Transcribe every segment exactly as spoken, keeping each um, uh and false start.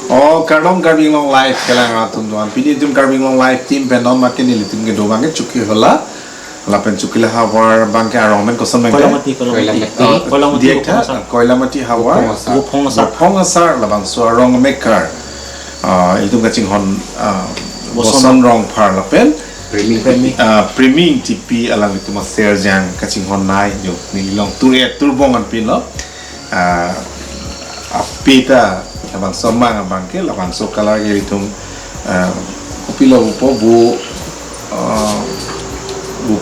Oh, kardom Karbi Anglong Live kelang atum doan. Pini itum Karbi Anglong Live team pen non makin nelitum kedo abangke Chokihola. Lapen Chokihola havar abangke arong amen koson abangke? Koilamati, Koilamati. Koilamati. Ah, Koilamati, Diak tha, Vophong Asar. Koilamati havar. Vophong Asar. Vophong Asar. Vophong Asar, labangso arong amekar. Ah, itum kachinghon, ah, Boson. Boson Rongphar lapen Priming Priming. Ingtipi. Ah, Priming Ingtipi alanglitum aserjang kachinghon nei jo neli along tur-et turbong anpinlo. Ah, api ta labangso amang abangke, labangso color ke itum, ah, kopilo pu vo, ah, vo,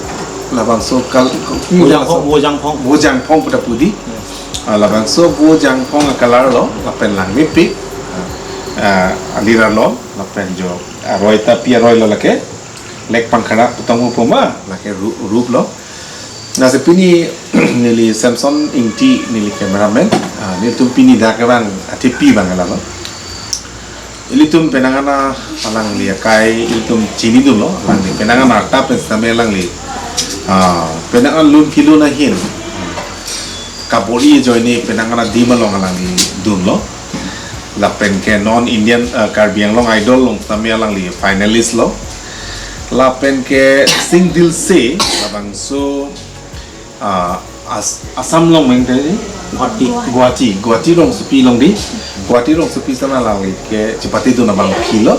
labangso kal-, Vo Jangphong, Vo Jangphong. Vo Jangphong pu ta pu dei. Hmm. Ah, labangso Vo Jangphong a-color lo, lapen langmepik. Ah, ah, alir along, lapen jo aroi ta pi aroi lo lake. Lek pangkharak pu tong pu ma, lake ru-, rup lo. Lasi pini neli Samson Ingti neli cameraman, ah, nelitum pini dak abang athepi abang lalo. Ilitum penang an alangli akai ilitum chinidunlo, alangli penang an arta pen sitame alangli, ah, penang an lun kelun ahin kabor-i ajoine penang an adim along alangli dunlo. Lapen ke non Indian, ah, Karbi Anglong Idol along sitame alangli finalist lo. Lapen ke Sing Dil Se, labangso, ah, As-, Assam along meng tadi? Guwahati. Guwahati, Guwahati rongsopi along dei. Guwahati rongsopi sana alangli ke chepatedun abang philo.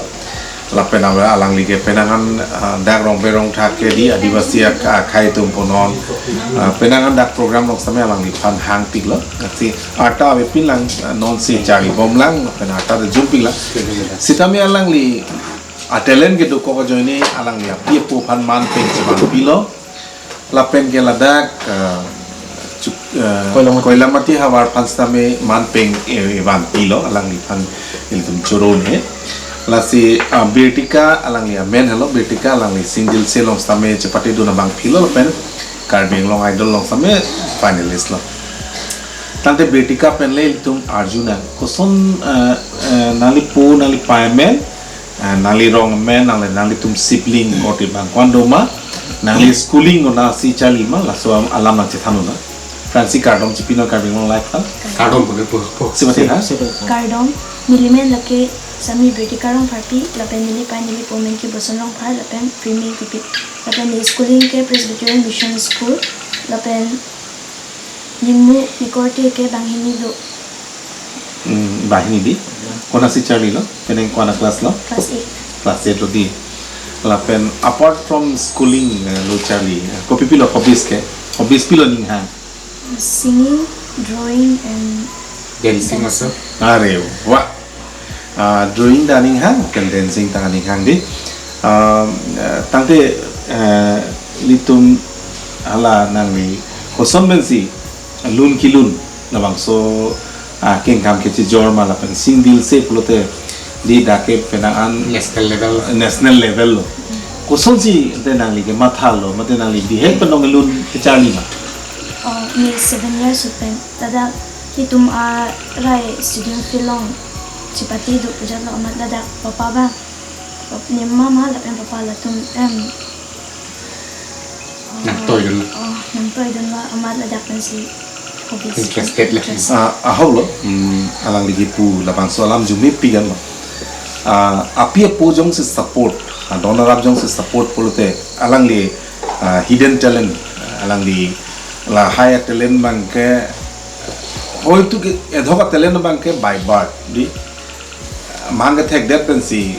Lapen awa alangli ke penang an, ah, dak rong berong thak ke dei Adivasi ak-, akhei atum pu non. Ah, penang an dak program along sitame alangliphan hangpiklo. Lasi arta avepinlang, ah, non si charlibomlang, lapen arta ta jumpiklang. Sitame alangli a-talent kedokok ajoine alangli api apo aphan man pen chevanpilo. Lapen ke ladak, eh, Chuk-, eh, Koilamati. Koilamati havar aphan sitame man pen, eh, vanpilo alangliphan ilitum choro ne. Lasi, ah, Birtika alangli amen helo, Birtika alangli Sing Dil Se along sitame chepatedun abang philo lapen Karbi Anglong Idol along sitame finalist lo. Tangte Birtika pen le ilitum arjunang. Koson, eh, eh, nangli po, nangli pei amen, eh, nangli rong amen, nangli, nanglitum sibling korte abang ko-an do ma, nangli schooling konatsi charli ma, laso alam nangchethan nang. Aphrangsi kardom chipinon Karbi Anglong Live aphan. Kardom, po, po, po. Sipate ha? Sipate. Kardom, neli men lake Sami Birtika Rongpharpi, lapen neli pei neli po amen ke Boson Rongphar, lapen Priming Ingtipi. Lapen neli schooling ke Presbyterian Mission School, lapen nimu nikorte ke banghini do. Hmm, banghini dei. Konatsi charlilo? Penang ko-an a-class lo? Class eight. Class eight lo dei. Lapen apart from schooling, eh, lo charli, eh, kopi pilo hobbies ke? Hobbies pilo aning hang? Singing, drawing, and Dancing also. Are wah. Ah, drawing ta aning hang, pen dancing ta aning hang dei. Ah, eh, tangte, eh, ilitum hala nangli koson pensi lun kelun labangso, ah, kengkam kechijor ma lapen Sing Dil Se pulote dei dak ke penang an national level. National level lo. Kosonsi te nangli kemathalo, mate nangli bihek pen nonglun kecharli ma? Oh, neli seven years pen. Ladak itum arai student field along chepate do pu jatlo amat ladak papa abang. Pap-, ne mama lapen papa latum, em, nangtoidunlo. Oh, nangtoidunlo amat ladak pensi hobbies. Interested le. Interest. Ah, ahok lo, hmm, alangli kipu labangso alam arjumepik anlo. Ah, api apo jongsi support, ah, adon arap jongsi support pulote alangli, ah, hidden talent, alangli lahai talent abangke, hoitu ke edhok talent abangke by birth dei. Mang kethekdet pensi,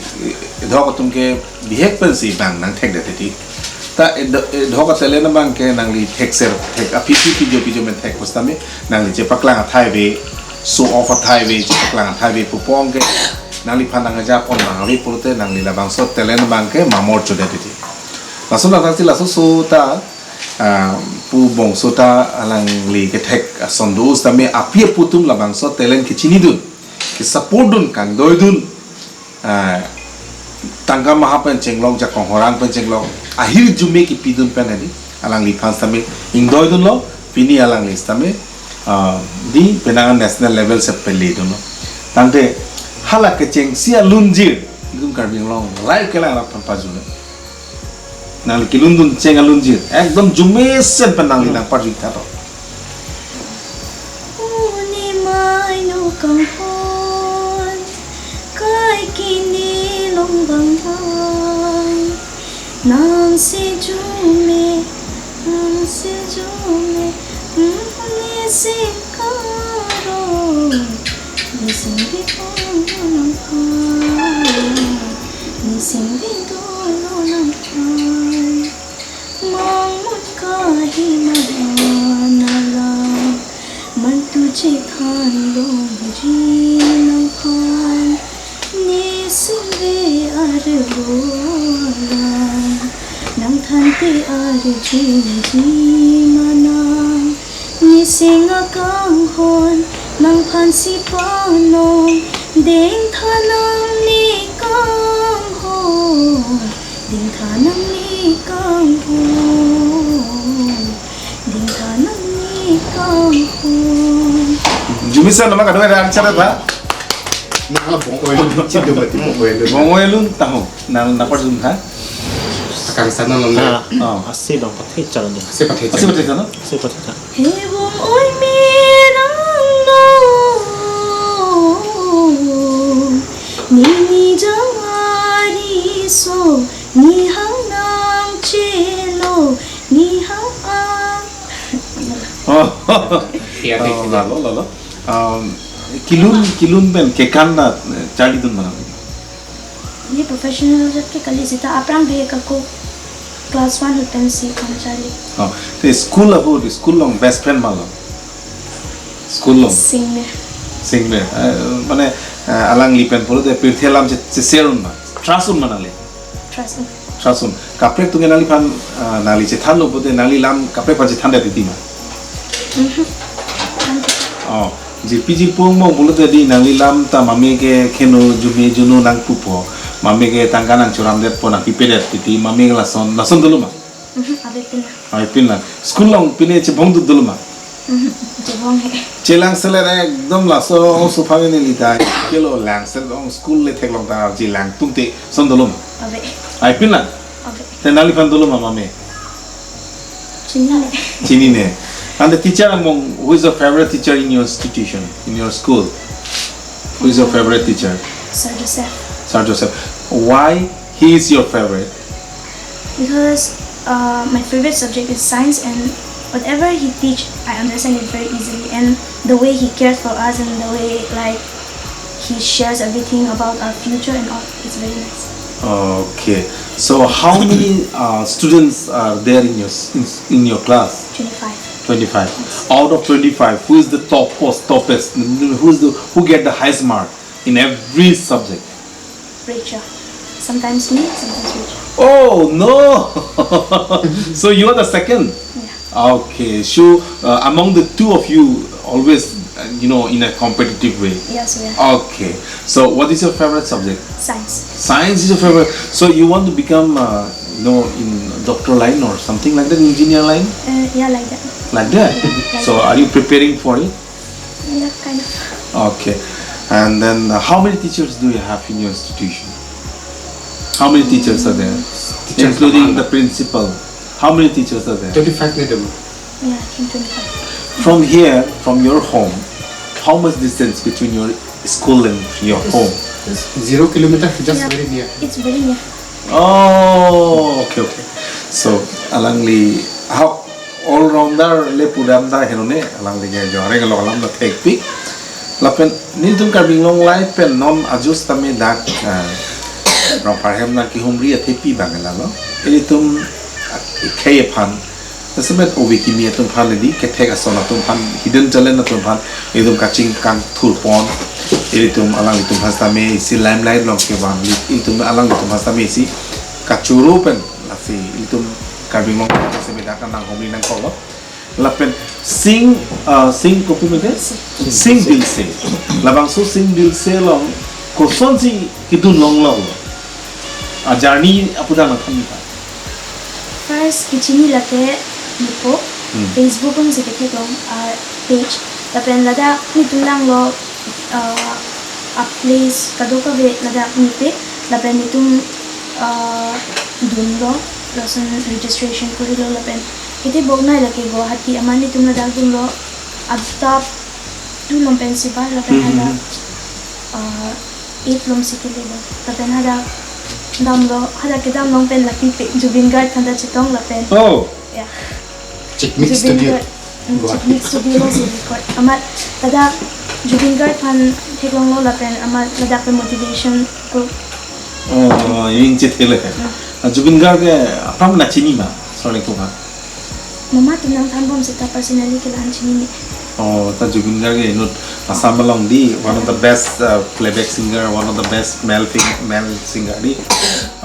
edhok atum ke bihek pensi bang nangthekdet titi. Ta edho-, edhok talent abangke nangli thekser, thek apipi pijo pijo men thek pu sitame, nangli chepaklang athai ave, show off athai ave, chepaklang athai ave pu pong ke, nangliphan nangajak on nang ave pulote nangli labangso talent abangke mamor chodet titi. Laso nangthaksi laso so ta, ah, pu bongso ta alangli kethek ason do sitame api apo atum labangso talent kechinidun, ke-support dun, kangdoidun, ah, tangka maha pen chenglok, jakong horang pen chenglok, ahirjume kepidun pen hedi, alangliphan sitame ingdoidunlo, pini alangli sitame, ah, dei penang an national level si peledunlo. Tangte hala kechengsi alunjir, itum Karbi Anglong Live kelang arap aphan pajut. Nangli kelundun cheng alunjir, ekdom jumesen pen nangli nangparjui tha to. Uni mai no kanghon, Nang si jume, nang si jume, mm, nising karo, nising di ong nang phan, nising di do nang phan. Mangmut kahi mahan alam, mantu chethan longji nang phan. Nising ve arlo alam, nang thante arjiji manang. Nising akanghon, nang phan si panong, dingtha nangni kanghon, dingtha nangni kanghon, dingtha nangni kanghon. Jumi sir, nama kadung ada acara apa? Nang bong oil, chintu mati bong oil. Bong oil lun tahu, nang dapat lun ha? Akan sana lom. Ah, oh. Asi bang pathe chalo ni. Asi pathe. Asi pathe chalo? Asi pathe chalo. He bong oi merang no. Nini jawari so, ni hang nang chelo, ni hang ang. Oh. Iya, oh, iya. Lalo, lalo. Um, kelun, kelun pen kekan ta, eh, charlidun manang. Ye professional jat ke kali seta aphrang ke ako class one ahut pensi kam charli. Oh, te school ahut, school along best friend ma lo? School along? Singme. Singme. Eh, mane, eh, alangli pen pulote pirthe alam che, che share un ma? Trust un ma nangli? Trust un. Trust un. Kaprek atum ke nangliphan, eh, nangli chethanlo pulote nangli alam kaprek aphan chethan det titi ma? Mhm. Thank you. Oh. Jirpi jirpo angbong pulote di nangli alam ta mame ke kheno jume juno nangpupo. Mame ke tangka nangchoram detpo nangpipe det titi mame ke lason, lason dolo ma? Mhm, avepin lang. Avepin lang. School along pine chebong dut dolo ma? Mhm, chebong he. Chelang selet ekdom laso sofa neli dai. Kelo lang selet ong school le theklong ta chelang tungte lason dolo ma? Ave. Avepin lang? Ave. Te nangliphan dolo ma mame? Chinine. Chinine. And the teacher among, who is your favorite teacher in your institution, in your school? Who is your favorite teacher? Sir Joseph. Sir Joseph. Why he is your favorite? Because, uh, my favorite subject is science, and whatever he teach, I understand it very easily. And the way he cares for us and the way, like, he shares everything about our future and all, it's very nice. Okay. So how many, uh, students are there in your s-, in, in your class? Twenty-five. Twenty-five. Yes. Out of twenty-five, who is the topmost, toppest? Who is the, who get the highest mark in every subject? Rachel. Sometimes me, sometimes Rachel. Oh, no! So you are the second? Yeah. Okay, so, uh, among the two of you, always, uh, you know, in a competitive way? Yes, we are. Okay, so what is your favorite subject? Science. Science is your favorite. So you want to become, uh, you know, in doctor line or something like that, engineer line? Uh, yeah, like that. Like that? Yeah, like that. So are you preparing for it? Yeah, kind of. Okay. And then, uh, how many teachers do you have in your institution? How many teachers are there? Teachers including are the principal. How many teachers are there? Twenty-five, madam. Yeah, I think twenty-five. From here, from your home, how much distance between your school and your home? It's zero kilometer, just very near. Yeah, it's very near. Oh, okay, okay. So, alangli, how, all rounder le pudam ta henone, alangli ke jo areng lo alam ta thekpik. Lapen nelitum Karbi Anglong Live pen non ajus tame dak, ah, Rongphar hem nangkehumri athepi abang lalo. Ilitum, ah, khei aphan. Jasemet ove kimi atum aphan le di, kethek ason atum aphan, hidden talent atum aphan, ilitum kachingkang thurpon, ilitum alanglitum aphan sitame isi limelight along kevang, ilitum alanglitum aphan sitame isi kachoro pen, lasi ilitum Karbi Anglong sitame dak nanghumri nangkoklo. Lapen Sing, ah, Sing kopi mete? Sing Dilse. Labangso Sing Dilse along kosonsi kedun longlo? A journey aputhak nangthan ta. First, kechini lake nepo, hmm, Facebook alongsi ketheklong, ah, page. Lapen ladak netum langlo, ah, a place kadokave ladak nepe. Lapen netum, ah, dunlo, lason registration korilo lapen. Kethe bok nai lake Guwahati amat netum ladak dunlo, adap two along pensi ba lapen, hmm, hmm, hala, hmm, ah, eight alongsi kele ba. Lapen hadak Damlo, hadak kedam along pen lapipe Zubeen Garg aphan ta chetong lapen. Oh. Ya. Chikmik Zubeen Studio. Garg, mm, Guwahati. Chikmik Studio alongsi record. Amat ladak Zubeen Garg aphan theklonglo lapen amat ladak pen motivation ko. Oh, ingchit hele. Mm. Ah, Zubeen Garg ke aphrang nangchini ma, Sarleng ko ha? Mamat atum nangthanbom seta personally ke la-an chinine. Oh, ta Zubeen Garg ke inut Assam along di one of the best, uh, playback singer, one of the best male fing-, male singer di.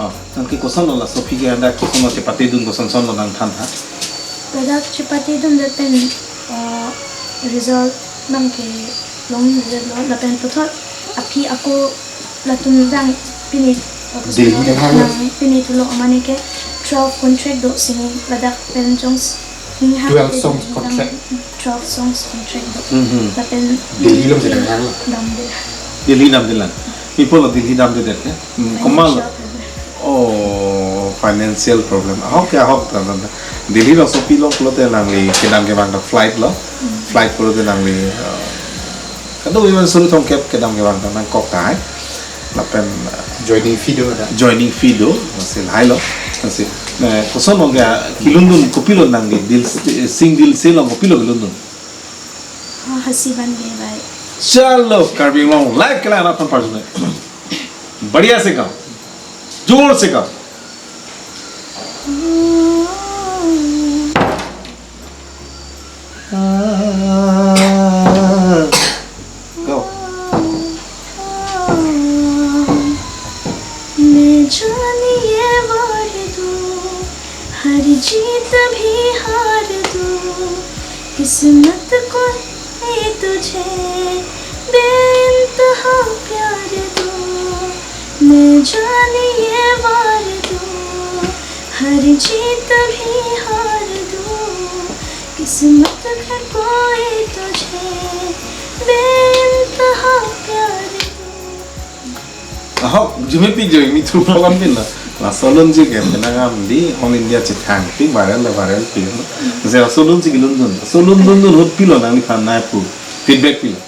Oh, nangke kosonlo laso aphi ke anda kosonlo chepatedun, kosonson lo nangthantha? Ladak chepatedun det pen, uh, result nangke long result lo lapen puthot aphi ako latum dang pini, uh, Delhi dang hang. Nang pini thulo amane ke twelve contract do singing ladak pen jongs ni ha twelve ke songs dang contract. Twelve songs contract do. Mhm. Lapen Delhi along sedang hang. Damde. Delhi damde lang. People of Delhi damde det ke? Hmm, financial komat lo? Problem. Oh, financial problem. Ahok ke ahok ta, ta, ta. Delhi alongsi kopilo pulote nangli kedam kevang ta flight lo. Hmm. Flight pulote nangli, uh, kado iman suri thomkep kedam kevang ta nangkok tahai. Lapen, uh, joining fee do ada. Joining fee do, lasi lahai lo. Lasi, eh, koson lo ke kelundun kopilo nangli, dil, Sing Dil Se along kopilo kelundun? हाँ, हंसी बन गई भाई। Chalo, Karbi Anglong Live kelang arat aphan parjune. बढ़िया से गाओ, जोर से गाओ। Go. मैं जान ये वार दूं, हर जीत भी हार दूं, किस्मत को ये तुझे बेइंतहा प्यार दूं। मैं जान ये वार दूं, हर जीत भी हार दूं, किस्मत है कोई तुझे बेइंतहा प्यार दूं। Ahok, jume pi joy mi thu program pin la. Laso alunji ke penang am di All India chethang pi viral la viral pi. Je laso alunji kelundun. Laso alun dundun ahut pilo nangliphan nangpu feedback pilo?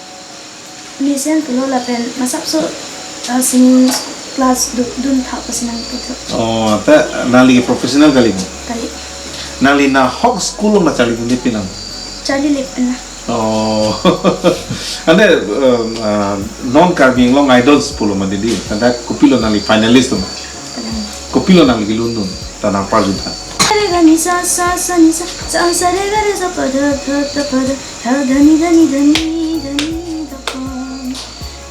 Listen pulo lapen masap so, uh, singing class du-, dun thap pasi nangputhu. Oh, ta nangli professional kali? Kali. Nangli nahok school along nangcharlidunde pi lang? Charlile pen na. Oh. Ante, um, uh, non Karbi Anglong Idols pulo ma didi. Ante kopilo nangli finalist ma? Kalang. Kopilo nangli kelundun? Ta nangparjuntha. Sa re ga ni sa, sa sa ni sa, sa sa re ga re sa pa da da da pa da, da da ni da ni da ni da ni da pa.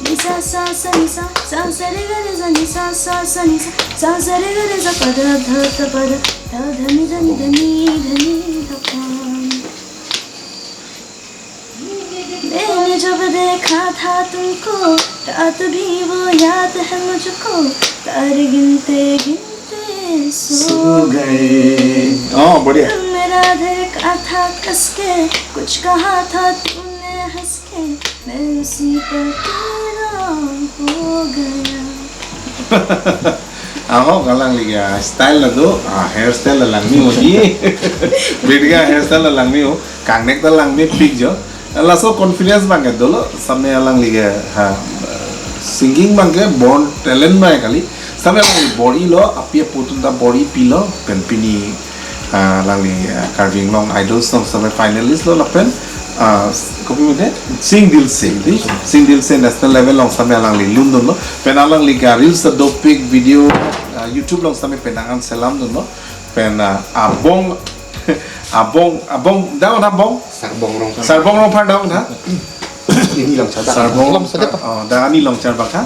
Ni sa sa sa ni sa, sa sa re ga re sa ni sa, sa sa ni sa, sa sa re ga re sa pa da da da pa da, da da ni da ni da ni da ni da pa. मैंने जब देखा था तुमको, रात भी वो याद है मुझको, तारे गिनते गिनते सो गए। Oh, बढ़िया। तुम मेरा धड़का था कस के, कुछ कहा था तूने हंस के, मैं उसी पर तेरा हो गया। Ahok, alangli ke style la do, ah, hairstyle la langme-o di. Bidga hairstyle la langme-o, kangnek ta langmepik jo. Laso confidence abang ke dolo, same alangli ke, ha, singing abang ke born talent mai kali. Same alangli bor-ilo, api apo atum ta bor-ipilo, pen pini, ah, alangli, ah, Karbi Anglong Idols along same finalist lo lapen, ah, kopi mete? Sing Dil Se, di? Sing Dil Se national level along same alangli lundunlo. Pen alangli ke reels ta dopik, video, ah, YouTube along same penang an selamdunlo. Pen, ah, abong, abong, abong, dang abong? Sarbong Rongphar. Sarbong Rongphar dang tha? Ini Longchar bang. Sarbong, Longchar bang. Oh, dang ani Longchar bang tha?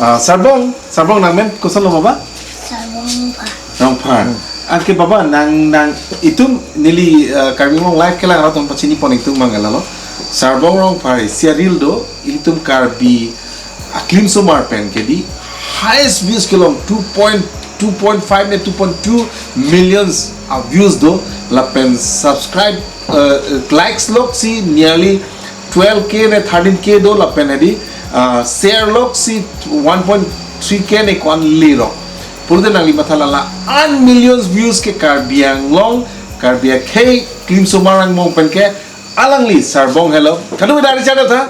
Ah, Sarbong, Sarbong nangmen kosonlo baba? Sarbong Rongphar. Rongphar. Hmm. Anke baba nang, nang itum neli, ah, Karbi Anglong Live kelang arat aphan pachini pon itum abang ke lalo. Sarbong Rongphar isi a-reel do, itum Karbi aklimsomar pen ke di highest views kelong two point, two point five ne two point two millions a-views do, lapen subscribe, uh, likes lok si nearly twelve K ne thirteen K do lapen hedi, uh, share lok si one point three K ne ko-an le rok. Pulote nangli matha la la-an millions views ke Karbi Anglong, Karbi akhei klimsomar angbong pen ke alangli Sarbong helo. Kadu beda ari chada tha.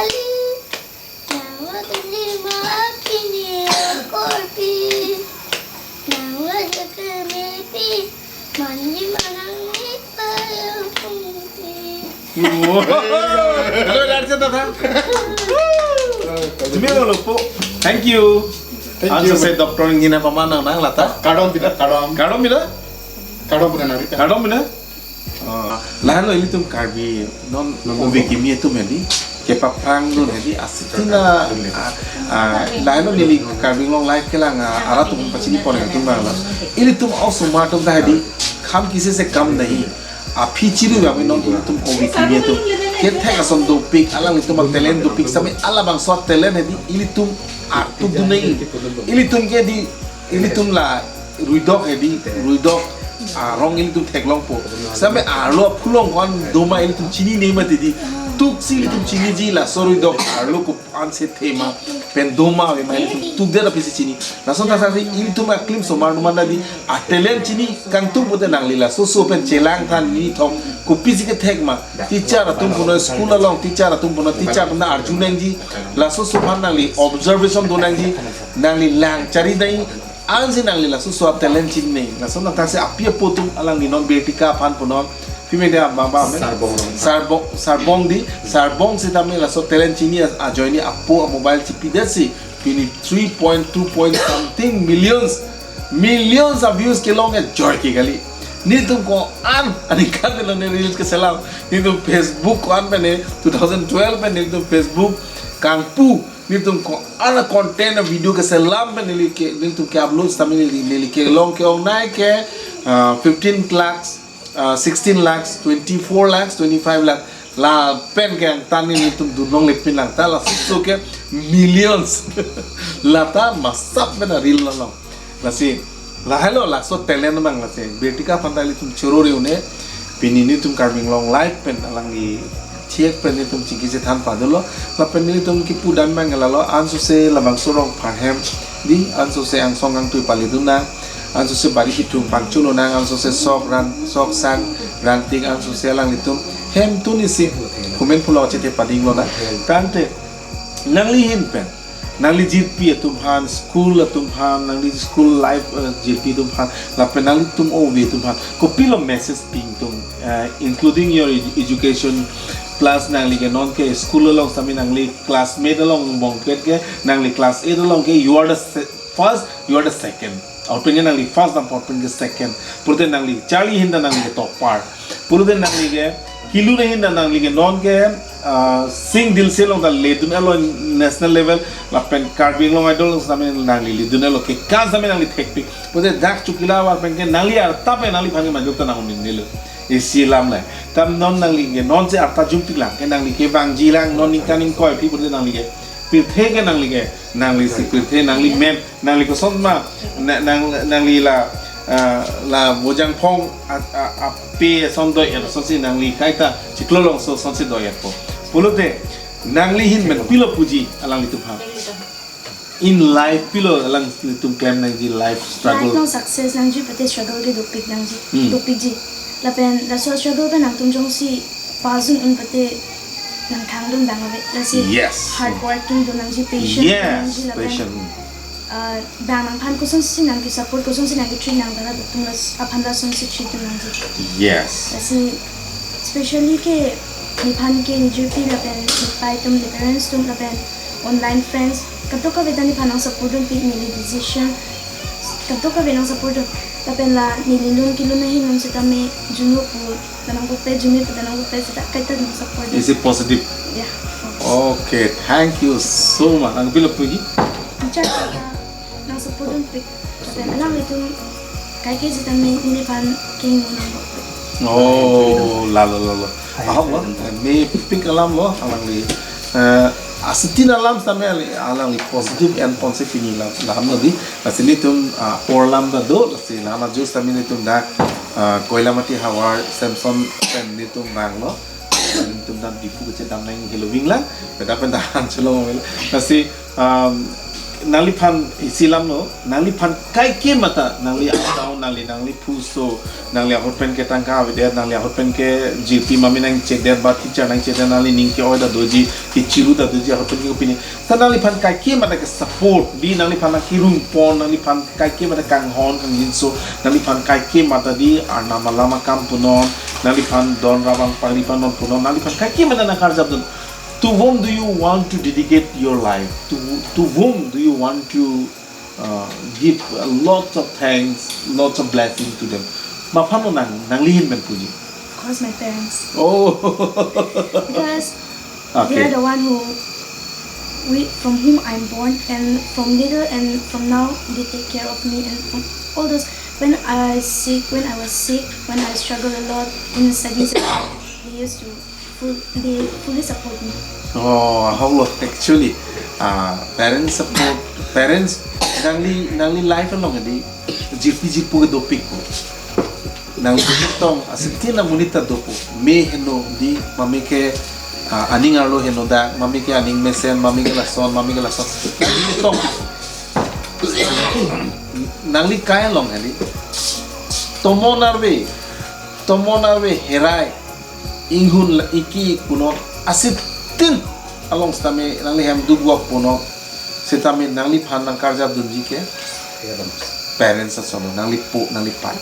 kali. Nang lo tali ma apini akorpi. Nang lo jeke mepi. Manji manang ni payang pungti. Hello, Doctor Tata. Jimmy lo po. Thank you. Thank you. Anso se doctor ingin apa mana nang lata? Kardom pida, kardom. Kardom pida? Kardom pida nari. Kardom pida? Ah, lahenlo ilitum Karbi non, non, ove kimi atum hedi kepaphrang dun hedi asituna, ah, ah, lahenlo neli Karbi Anglong Live kelang, ah, arat atum pachini pon atum bang la. Ilitum osomar atum ta hedi kam kisi se kam nahi. Aphi chiru bang non ilitum ove kimi atum kethek ason dopik, alanglitum talent dopik, sami alabangso talent hedi ilitum artuk dun nangji. Ilitum ke di, ilitum la ruidok hedi, ruidok arong ilitum theklongpo. Sami arlo aphu along ko-an doma ilitum chinine mati di. Tuksi ilitum chiniji laso ruidok arlo ko-an sethe ma pen doma ave ma ilitum tukdet aphi si chini. Lason thakthak si ilitum aklim osomar atum anta di atalent chini kangtung pute nangli laso oso pen chelang than ni thok kopisi kethek ma. Teacher atum punon school along, teacher atum punon, teacher atum na arju nangji. Laso oso aphan nangli observation do nangji. Nangli lang chari nangji. Ansi nangli laso oso atalent chini nangji. Lason thakthak si api apo atum alangli non Bertika aphan punon. Pime dia bang bang men? Sarbong. Sarbong, Sarbong di, Sarbong sitame laso talent chini a-, ajoine apo a-mobile chipidet si. Pini three point two point something millions, millions of views kelong ke joy ke kali. Netum ko-an aningkan lo ne reels keselam. Netum Facebook ko-an pen ne two thousand twelve pen netum Facebook kangpu. Netum ko-an content video keselam pen neli ke, netum ke-upload sitame neli, neli kelong ke-ongnei ke, ah, fifteen lakhs, ah, sixteen lakhs, twenty-four lakhs, twenty-five lakhs. Lapen ke angtan netum dunlongle pin lang ta laso oso ke millions. Lata masap pen a-reel lo long. Lasi, lahelo laso talent abang lasi. Bertika aphan ta ilitum choro reune. Pini netum Karbi Anglong Live pen alangli chek pen netum chingki chethan padolo. Lapen netum kipu dam abang lalo anso se labangso rong pharhem di anso se angsong kangtui pali dun nang. Anso se bari kithung pangchun lo nang, anso se sok ran, sok sang, ranting anso se alanglitum hem tun isi. Kumen pulo chethe pading lonang. Tangte, nangli ahin pen. Nangli jirpi atum aphan, school atum aphan, nangli school life, eh, jirpi atum aphan, lapen nanglitum ove atum aphan. Kopilo message pidun, eh, including your ed-, education, plus nangli ke non ke school along sitame nangli classmate along bongpet ke, nangli class eight along ke, you are the se-, first, you are the second. Ahut pen ke nangli first dam, ahut pen ke second. Pulote nangli charli ahin ta nangli ke topper. Pulote nangli ke kilu ahin ta nangli ke non ke, ah, Sing Dilse along ta ledun elo national level. Lapen Karbi Anglong Idol sitame nangli ledun elo ke kan sitame nangli thekpik. Pulote dak chukila war pen ke nangli arta pen nangliphan ke majok ta nang unin nilo. Isi alam le. Tam non nangli ke non se arta jumpik lang ke nangli ke vangji lang non ningkan ingkoi aphi pulote nangli ke Pirthe ke nangli ke, nangli si pirthe, nangli men, nangli koson ma, na- nang nangli la, ah, la Bojangphong a- a- ape ason do-er asonsi nangli kaita chiklo longso asonsi do-erpo. Pulote nangli ahin men pilo puji alanglitum aphan? In life pilo alanglitum klem nangji life struggle? Life along success nangji pute struggle ke dopik nangji, Hmm. dopikji. Lapen laso struggle pen nangtum jongsi pajun un pute nangthang dun dang ave. Lasi Yes. hard working dun nangji, patient dun Yes, nangji lapen patient. Ah, bang nangphan kosonsi nangke support, kosonsi nangke treat nang dara tum las aphan lasonsi treat dun nangji. Yes. Lasi especially ke nephan ke nijirpi lapen nepai tum, ne parents tum lapen online friends kadokave ta nephan nang support dunpik, neli decision kadokave nang support dun. Lapen la neli lun kelun ahin nang sitame juno pu danang pupe, jumi pu danang pupe sita kaita nang support dun. Is it positive? Yeah. Okay, thank you so much. Nang pilo puji? Teacher ta nang support dunpik. Lapen alanglitum kaike sitame neliphan kehingno nang. Oh, lalo lalo. Ahok lo, mepik alam lo alangli. Eh, asitin alam sitame alangli positive and positive pini alam lo di. Lasi nelitum ah, apor alam ta do, lasi lama jus sitame nelitum dak ah, Koilamati havar Samson pen nelitum vanglo. Nelitum dak Diphu kachedam nang helo vinglang. Beda pen dak ancholo vinglang. Lasi um, nangliphan isi alam lo, nangliphan kaike mata, nangli account, nangli, nangli phuso, nangli ahut pen ke tangka avedet, nangli ahut pen ke jirpi mami nangchedet, ba teacher nangchedet, nangli ning ke-oi ta doji, kechiru ta doji, ahut pen ke pini. Ta nangliphan kaike mata ke support, di nangliphan nangkirung pon, nangliphan kaike mata kanghon, kangjinso, nangliphan kaike mata di arnam alam akam punon, nangliphan don rabang pangri panon punon, nangliphan kaike mata nangkarjap dun. To whom do you want to dedicate your life? To, to whom do you want to uh, give a lot of thanks, lots of blessing to them? Maphan lo nang, nangli ahin men puji. Of course, my parents. Oh. Because they Okay. are the one who, we, from whom I'm born, and from little and from now, they take care of me, and from all those. When I sick, when I was sick, when I struggle a lot in studies, they used to full, they fully support me. Oh, ahok lo, actually, ah, parents support, parents, nangli, nangli life along di, jirpi jirpo ke dopik po. Nangli tong, asitin amonit ta dopo. Me heno di, mami ke ah, aning arlo heno dak, mami ke aning mesen, mami ke lason, mami ke lason. Nangli tong. Nangli kai along hali. Tomon arve, tomon arve herai, inghun la iki punon, asitin along sitame nangli hem dugwak punon, sitame nangliphan nangkarjap dunji ke parents ason lo, nangli po, nangli pai.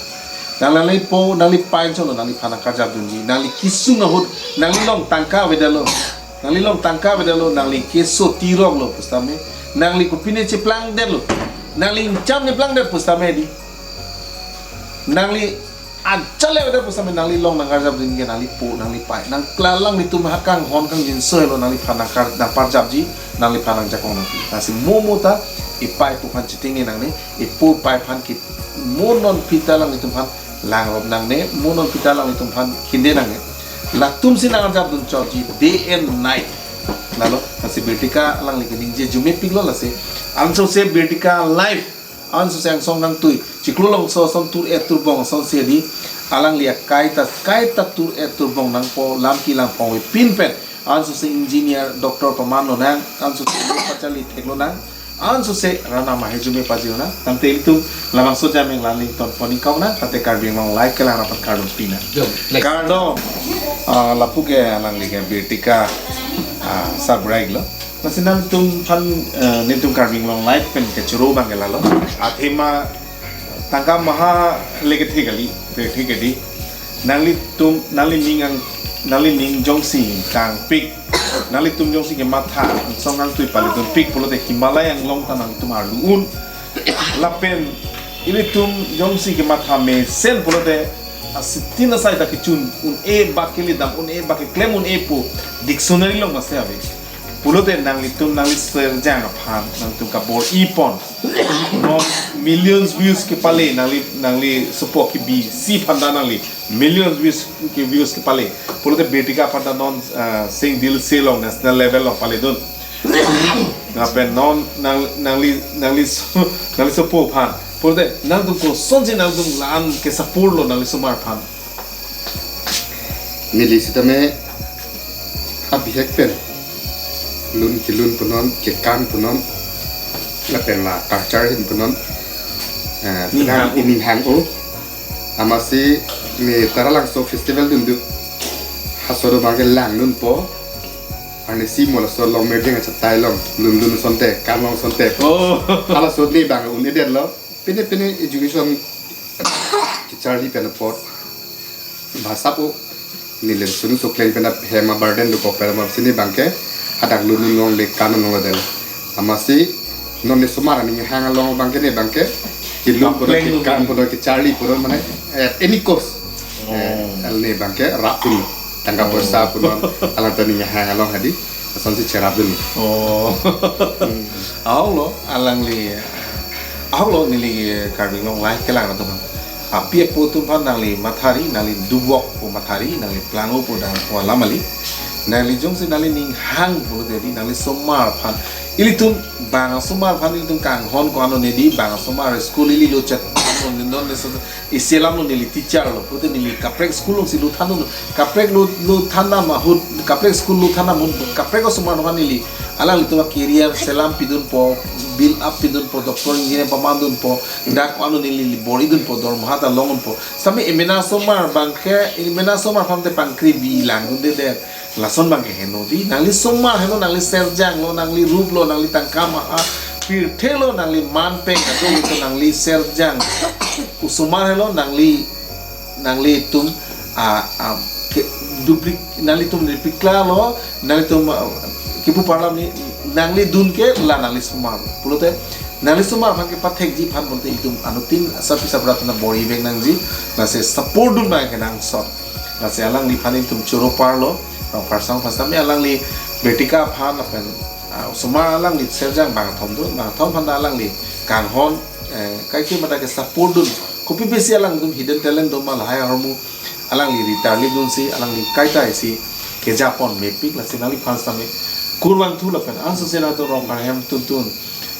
Nang nangli po, nangli pai ason lo, nangliphan nangkarjap dunji, nangli kesung ahut, nangli along tangka avedetlo, nangli along tangka avedetlo, nangli keso tirok lo pusitame, nangli kopine cheplangdetlo, nangli ingcham cheplangdet pusitame di. Nangli anchale avedet pusitame nangli along nangkarjap dunji ke nangli po, nangli pai. Nangkla alanglitum ha kanghon kangjinso helo nangliphan nangkar nangparjapji, nangliphan nangjakong nangpi. Lasi mo mo ta, ipai ipo aphan chetengne nangne, ipo ipai aphan ke mo non pita alanglitum aphan langrop nangne, mo non pita alanglitum aphan khinde nangne. Latumsi nangkarjap dun chotji day and night. Lalo, lasi Birtika alangli keningje arjumepiklo lasi. Ansose Birtika life. Ansose angsong nangtui. Chiklo longso ason tur-et turbong asonsi di. Alangli akai ta, kai ta tur-et turbong nangpo lam kelang pong avepin pen. Ansose engineer, doctor paman lonang. Ansose pacharli theklonang. Ansose arnam ahirjume pajirnang. Tangte ilitum labangso ajameng la ning ton pon-ik kaunang. Tangte Karbi Anglong Live kelang aphan kardom pinang. Kardom. Ah, lapu ke alangli ke Birtika, ah, Sarbraik lo. Lasi nangtum aphan, eh, nelitum Karbi Anglong Live pen kechoro abang ke lalo. Athema tangka maha leke thekali, thekali. Nanglitum, nangli ning ang, nangli ning jongsi tangpik. Nanglitum jongsi kematha, song nangtui palitunpik pulote Himalaya anglong ta nangtum arlu un. Lapen ilitum jongsi kematha mesen pulote asitin asai ta kechun un-e bak kelidam un-e bak keklem un-e pu dictionary along mase ave. Pulote nanglitum nangli serjang aphan nangtum kabor-i pon. Non millions views kepale nangli nangli sopo kebi si aphan ta nangli millions views ke views kepale. Pulote Birtika aphan ta non ah, sing dil se along national level along paledun. Lapen non nang nangli nangli so nangli sopo aphan. Pulote nangtum kosonsi nangtum la-an kesapor lo nangli osomar aphan. Neli sitame abihek pen lun kelun punon, kekan punon, lapen la culture ahin punon, eh, Ning hang. Ning hang-o. Amatsi ne Taralangso festival dundu. Haso do abangke lang dunpo. Arnisi mo laso along merdeng achatai along, lun lun asonte, kan along asonte. Oh. Halaso ne abang un-edetlo. Pine pine education kecharli pen apot bhasap-o. Neli lason sukleng pen hem aburden dokok pen amatsi ne abangke hadak lun lun along le kan along lo del. Amatsi non ne osomar aning hang along abangke ne abangke kelun punon, kapleng lo kekan punon, kecharli punon, mane at any cost. Oh. Eh, al ne abangke rap punon. Tangka, oh, poisa punon, alangtum aning hang along hadi lasonsi cherap dun. Oh. Hmm. Ahok lo, alangli, ahok lo neli Karbi Anglong lahai kelang atum aphan. Api apo atum aphan nangli mathari, nangli dubok pu mathari, nangli plang-o pu dam pu alam kali. Nangli jongsi nangli ning hang pulote di, nangli osomar aphan. Ilitum bang osomar aphan ilitum kanghon ko-an un-e di, bang osomar school ili lo chet non non ne so isi alam lo neli teacher lo, pulote neli kaprek school alongsi lo than lo, kaprek lo, lo than dam ahut, kaprek school lo than dam ahut, kaprek osomar aphan neli alanglitum a-career selam pidunpo, build up pidunpo, doctor engineer paman dunpo, dak ko-an un-e neli bor-i dunpo, dormaha ta long dunpo. Sami emena osomar abangke, emena osomar aphan te pangkri bi lang dunde det. Lason abangke heno di, nangli osomar heno, nangli serjang lo, nangli rup lo, nangli tangka maha, pirthe lo, nangli man peng kadokave nangli serjang. Osomar heno, nangli, nanglitum, ah, ah, ke, duplik, nanglitum replikla lo, nanglitum, ah, kipu parlam ni, nangli dun ke la nangli osomar. Pulote, nangli osomar aphan kepathekji aphan bonte itum anuttin asap isap rat na bor-i vek nangji, lasi support dun abangke nangsot. Lasi alangliphan itum choro parlo, Rongpharsong aphan sitame alangli Bertika aphan lapen, ah, osomar alangli serjang bangthom do, bangthom aphan alangli kanghon, eh, kaike mata kesupport dun. Kopi besi alangtum hidden talent doma lahai ahormu alangli ritarli dunsi, alangli kaita isi kejapon mepik, lasi nangliphan sitame kurvangthu lapen ansose nangtum Rongpharhem tuntun,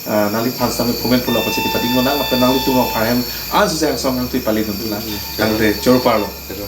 ah, nangliphan sitame comment pulo pacheti pading lo nang lapen nanglitum Rongpharhem ansose angsong nangtui pali tuntun nang. Hmm. Tangte choro parlo. Choro.